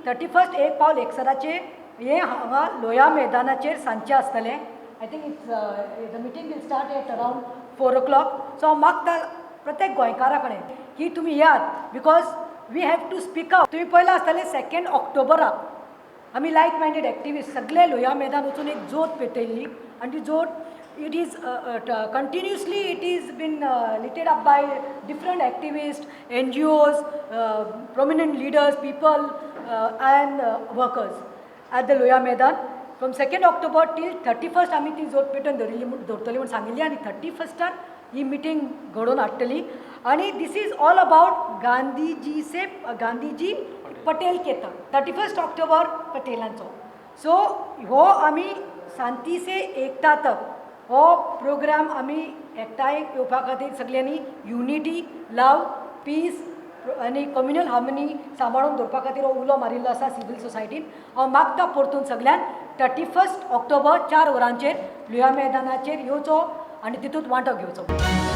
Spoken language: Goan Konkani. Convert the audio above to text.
31 एक पावल एकसराचे हे हांगा लोया मैदानाचेर सांजचें आसतलें. I think it's the meeting will start at around 4 o'clock. So हांव मागता प्रत्येक गोंयकारा कडेन की तुमी येयात, because we have to speak out. तुमी पळयलां आसतलें, 2 ऑक्टोबराक आमी लायक मायंडेड एक्टिविस्ट सगळे लोया मैदान वचून एक जोत पेटयल्ली आनी ती जोत it is continuously, it is been lighted up by different activist, NGOs, prominent leaders, people and workers at the Loya Maidan. From 2nd October till 31st आमी ती जोत पेटोवन धरिल्ली म्हूण दवरतली म्हूण सांगिल्ली आनी 31स्टाक ही मिटींग घडोवन हाडटली. आनी this is all about Gandhiji से गांधीजी पटेल के तक. 31 ऑक्टोबर पटेलांचो. सो हो आमी शांती से एकता तक हो प्रोग्राम आमी एकठांय येवपा खातीर सगल्यांनी युनिटी, लव, पीस आनी कम्युनल हार्मनी सांबाळून दवरपा खातीर हो उलो मारिल्लो आसा सिवील सोसायटीन. हांव मागता परतून सगल्यांक, 31 ऑक्टोबर 4 वरांचेर लोया मैदानाचेर येवचो आनी तितूंत वांटो घेवचो.